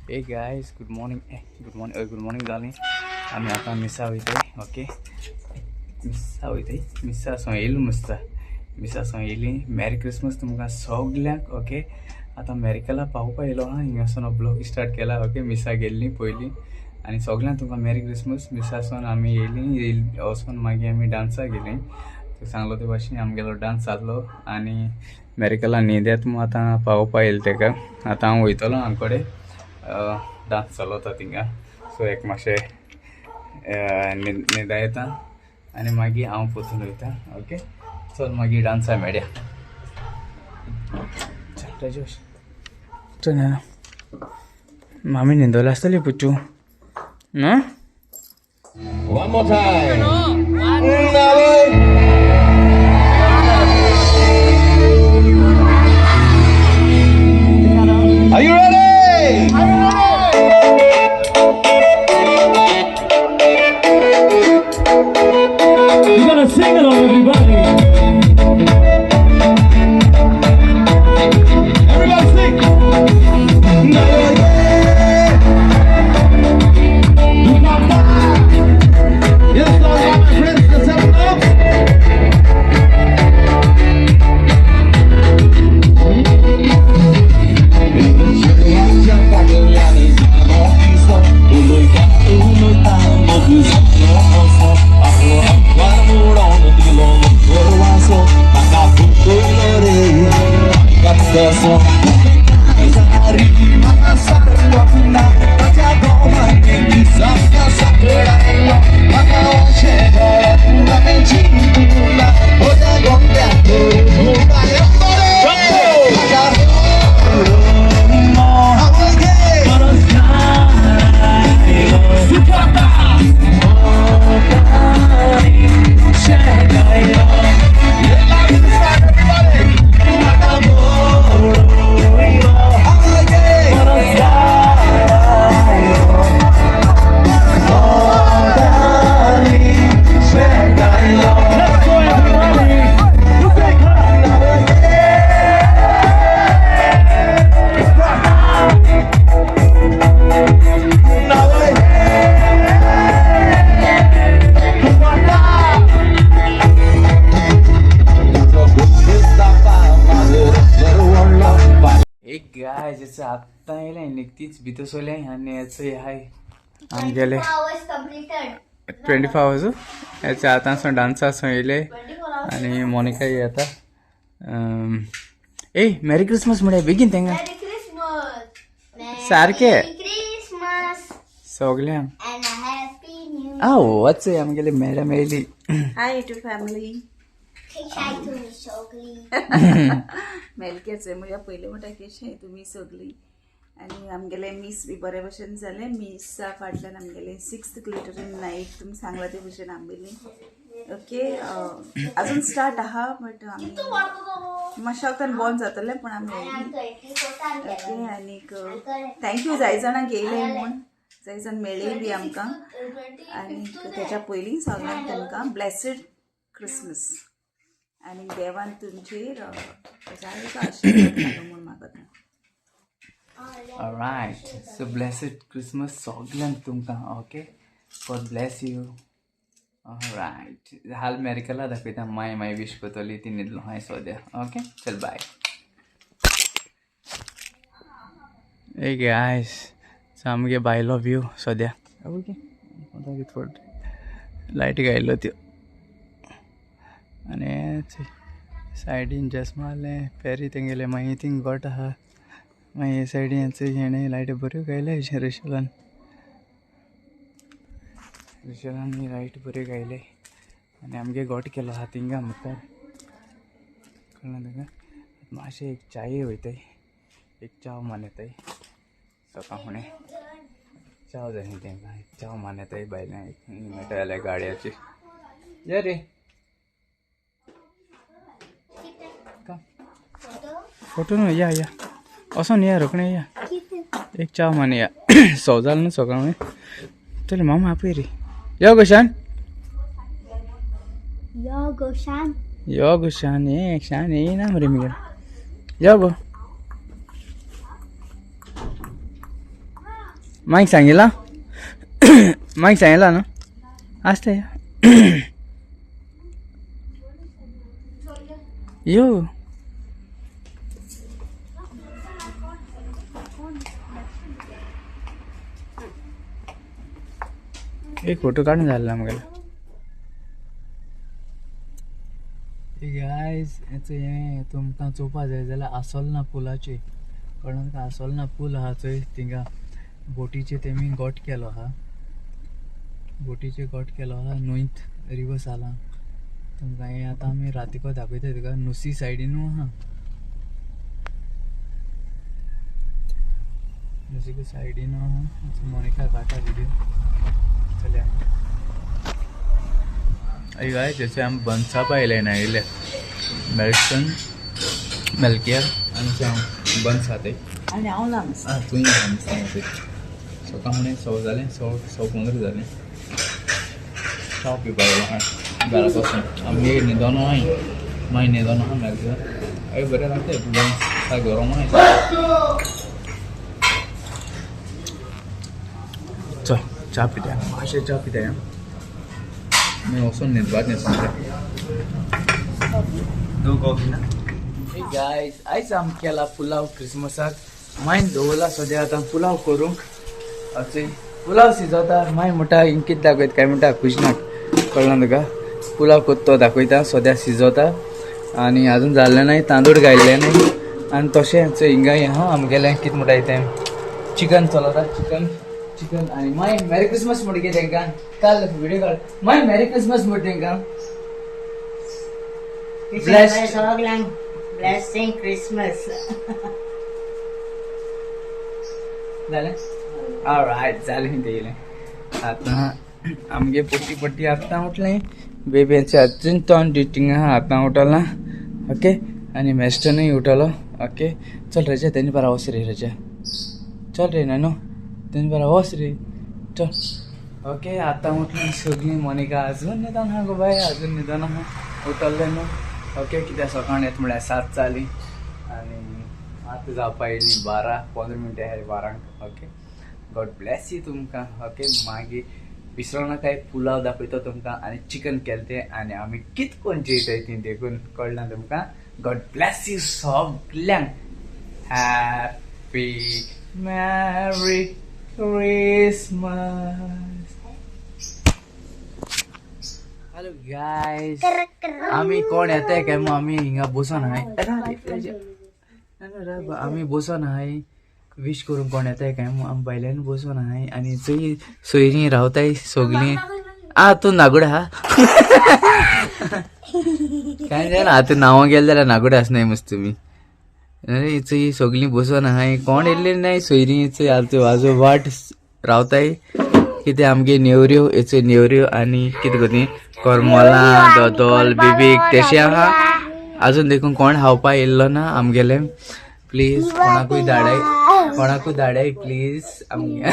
Hey guys, good morning. Good morning, good morning जाली. आमी आतां मिसा वयताय. ओके, मिसा वयताय. मिसा सो येयलो मस्त, मिसा सो येयली. मॅरी क्रिसमस तुमकां सगल्यांक. ओके, आतां मेरिकला पावपा येयलो आहा. हिंगासून ब्लॉग स्टार्ट केला. ओके, मिसा गेल्ली पयलीं आनी सगल्यांक तुमकां मॅरी क्रिसमस. मिसासून आमी येयलीं, वचून मागीर आमी डांसाक गेलीं. सांगलो ते भाशेन आमगेलो डांस जाल्लो आनी मेरिकला न्हिदेत मग आतां पावोवपा येयलें तेका. आतां हांव वयतलो हांव कडेन डांस चलता थिंगा. सो एक मातशें न्हिदा येता आनी मागीर हांव पोतून वयता. ओके, चल मागीर डांसा मेळया. चल राजेश, चल ना. मामी न्हिदोले आसतली पुच्चू न्हू. One more time. Are you ready? We're gonna sing along, everybody. Everybody sing. Yes, all my friends, the seven ups. Let's go, everybody. एक गायज, याचं आत्ता येयलें, निकतीच भितर सोलें आनी याचं हाय आमगेले Hours completed. 24 hours याच्या आतां डांसा सो येयले. 24 hours. आनी मोनिका येता. ए, मॅरी क्रिसमस म्हळ्यार बेगीन तेंगा. Merry Christmas. Merry सारकें. Christmas सगल्यांक and a happy new. आ वच आमगेले मॅडम येयली. Hi YouTube family. Hi तुम्ही सगळी. मेलकेच म्हज्या पयलें म्हणटा केशें तुमी सगळीं आनी आमगेलें मीस बी बरे भशेन जालें. मिसा फाटल्यान आमगेलें सिक्स्थ ग्लिटरींग नायट तुमी सांगलां ते भशेन आमगेली. ओके, अजून स्टार्ट आहा बट आमी मातशें वखदान बंद जातलें पूण आमी येयली. ओके, आनीक thank you जाय जाणांक येयलें म्हूण, जाय जाण मेळ्ळी बी आमकां. आनी तेच्या पयलीं सगळ्यांक तांकां ब्लेसीड क्रिसमस आनी देवान तुमचेर जायतो आशिर्वाद घालूं म्हूण मागता. Alright, so blessed Christmas सगल्यांक तुमकां. Okay, God bless you. Alright, हाल मेरिकला दाखयता. माय माय विश करतली ती न्हिदलो हांवें सद्या. ओके, चल बाय. ए गायस, सो आमगे भायलो व्यू सद्या. ओके, कितें लायटी घायल्यो त्यो आनी सायडीन जसमालें पेरी तेंगेलें. मागीर थिंग गोट आहा. मागीर हे सायडीन हेणें लायटी बऱ्यो घायल्या रेशलान. रेशलान ही लायट बऱ्यो घायले आनी आमगे गोट केलो आहा थिंगा मुखार. कळ्ळें तुका? मातशें एक चाये वयताय, एक चाव मानताय. सकाळ फुडें चाव जाय न्ही तेंकां, एक चाव मानताय. भायल्यान एक मेळटा जाल्यार गाडयाची. या रे. फोटो न्हू, या या, वचोन या रोखडें या. एक चाव मान या. सो जालें न्हू सकाळ. चल मामा, आपय रे. यो गोशान. यो गोशान. यो गोशान. हे शान येयना मरे मगे. यो गो. मायक सांगिला, मायक सांगिला न्हू आसता. यो एक फोटो काढून झाला आमगेलो. गायज, हें तुमकां चोवपा जाय जाल्यार आसोलना पुलाचे कळ्ळें? आसोलना पूल आहा चोय, थिंगा बोटीचे तेमी गोट केलो आहा, बोटीचे गोट केलो आहा न्हंयत रिवर सालां. तुमकां हें आतां आमी रातीको दाखयता तुका. नुसी सायडीनू आहा, नुसीको सायडीनू आहा. मोनिका काडटा व्हिडियो. चलया. गाय, जैसे हम बनसापा येयले ना, येयले मेल्सन मेलकियर आनी हांव बन्स खाताय. आनी हांव ना. आं, तुंय बन्स. सकाळ 1:15 जालें, 1:15 जालें. च्या पिवपा येयलो आहा घरा पासून. आमगे न्हिदोन आहाय, मागीर न्हिदोन आहा मेलकियर. अरे बरें लागता बन्स, गरम आहाय. चल च्या पिता, मातशें च्या पिताय. मी वचून न्हिदपाचें सोमतें. दो कॉफी ना. गायज, आयज आमी केला पुलाव क्रिसमसाक. मायन दवरला सद्या आतां पुलाव करूंक. अशें पुलाव शिजोता. मागीर म्हणटा हिंग कितें दाखयता काय म्हणटा कुजनाक, कळ्ळें तुका? पुलाव कोत्ता तो दाखयता. सद्या शिजोता आनी अजून जाल्लें नाय, तांदूळ घायल्ले नाय. आनी तशेंच हिंगा आहा आमगेलें कितें म्हणटा तें चिकन चलता, चिकन चिकन. आनी मागीर मॅरी क्रिसमस म्हणटा गे तेंकां. काल व्हिडियो काड. मागीर मॅरी क्रिसमस म्हणटा तेंकां. Blessed. सगळ्यांक ब्लेसिंग क्रिसमस. जालें, ऑलरायट, जालें तेगेलें. आतां आमगे पट्टी पट्टी आतां उठलें. बेबीचे अजून तोंड डिटींग आहा, आतां उठलां. ओके, आनी मेस्टनूय उठलो. ओके, चल रजा, तेन्ना बारा वच रे रजा. चल रे नानू, तेन्ना बारा वच रे, चल. ओके, आतां उठलीं सगळीं. मोनिका अजून न्हिदोन आहा गो बाय, अजून न्हिदोन आहा, उठल्लें न्हू. ओके, कित्याक सकाळीं येता म्हळ्यार 7 जालीं आनी आतां जावपा येयलीं 12:15 आहाय 12. ओके, गॉड ब्लॅस you तुमकां. ओके, मागीर विसरो नाकाय, पुलाव दाखयता तुमकां आनी चिकन केलें तें आनी आमी कित कोण जेयताय ती देखून. कळ्ळें तुमकां? गॉड ब्लॅस you सगल्यांक. Happy merry Christmas. Hello guys, आमी कोण येताय काय मग आमी हिंगा बसोन आहाय. आमी बसोन आहाय विश करूंक कोण येताय काय मग. आमी भायल्यान बसोन आहाय आनी चोय सोयरीं रावताय सगळीं. आ तूं नागोड आहा काय जाणा, आतां नांवां गेले जाल्यार नागोड आसनाय मस्त तुमी. अरे चोय सगळीं बसोन आहाय, कोण येयल्ली नाय सोयरीं. चोय आतां आजो वाट रावताय. कितें आमगे नेवऱ्यो, हेचो नेवऱ्यो आनी कितें गो ती करमलां, दोदोल, बिबीक तेशें आहा. अजून देखून कोण खावपा येयल्लो ना आमगेले. प्लीज कोणाकूय धाडाय, कोणाकूय धाडाय प्लीज आमगे.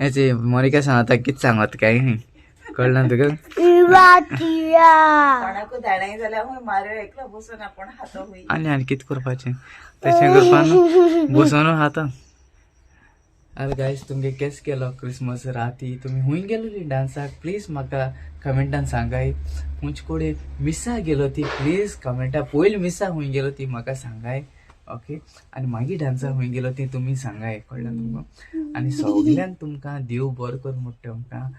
हेचे मोनिका सांगता, कितें सांगत काय कळना तुका? कोणाकूय धाडाय जाल्यार हांव मारो एकलो बसून आपूण खातो हुंय. आनी आनी कितें करपाचें, तशें करपा न्हू, बसोन खाता. अरे गायज, तुमगे केस केलो क्रिसमस राती? तुमी खूंय गेलोली डांसाक? प्लीज म्हाका कमेंटान सांगाय. खुंयचे कडेन मिसा गेलो ती प्लीज कमेंटा. पयलीं मिसा खूंय गेलो ती म्हाका सांगाय. ओके, आनी मागीर डांसा खूंय गेलो ती तुमी सांगाय. कळ्ळें तुमकां? आनी सगल्यांक तुमकां देव बरो कर म्हणटा तुमकां.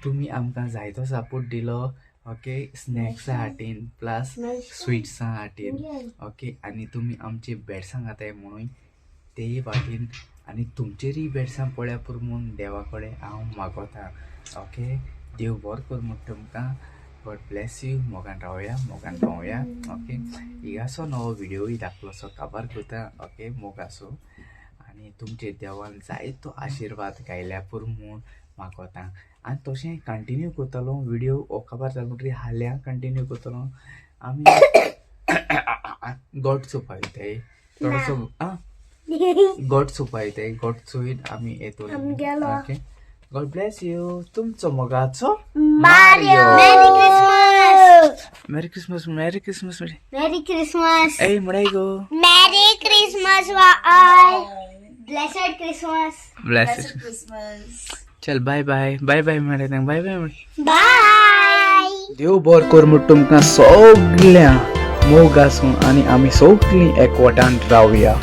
तुमी आमकां जायतो सपोर्ट दिलो. ओके, स्नॅक्सा हाटीन प्लस स्विट्सां हाटीन. ओके, आनी तुमी आमची बेडसां घाताय म्हणून तेय वाटेन आनी तुमचेरूय बेडसां पळया पुरो म्हूण देवा कडेन हांव मागोता. ओके, देव बरो कर म्हणटा तुमकां. गॉड ब्लेस you. मोगान रावया, मोगान भोंवया. ओके, हिंगासो नवो व्हिडियोय दाखलोसो काबार करता. ओके, मोग आसूं आनी तुमचे देवान जायतो आशिर्वाद गायल्या पुरो म्हूण मागोता. आनी तशें कंटिन्यू करतलो व्हिडियो हो काबार जालो म्हणटकीर हाल्यां कंटिन्यू करतलो आमी. गोट चोवपा वयताय थोडोसो. आं, गोट चोवपा वयताय, गोट चोयन आमी येतलो. Okay, God Blaise you. तुमचो मोगाचो Mario. Merry Christmas. Merry Christmas, merry Christmas. Merry Christmas. ए म्हणाय गो. Merry Christmas all. Blessed Christmas. Bless. Christmas. चल बाय बाय, बाय बाय म्हणा, बाय बाय म्हण. Bye. देव बरो कर म्हूण तुमकां सगळ्यांक मोग आसूं आनी आमी सगळीं एकवटान रावया.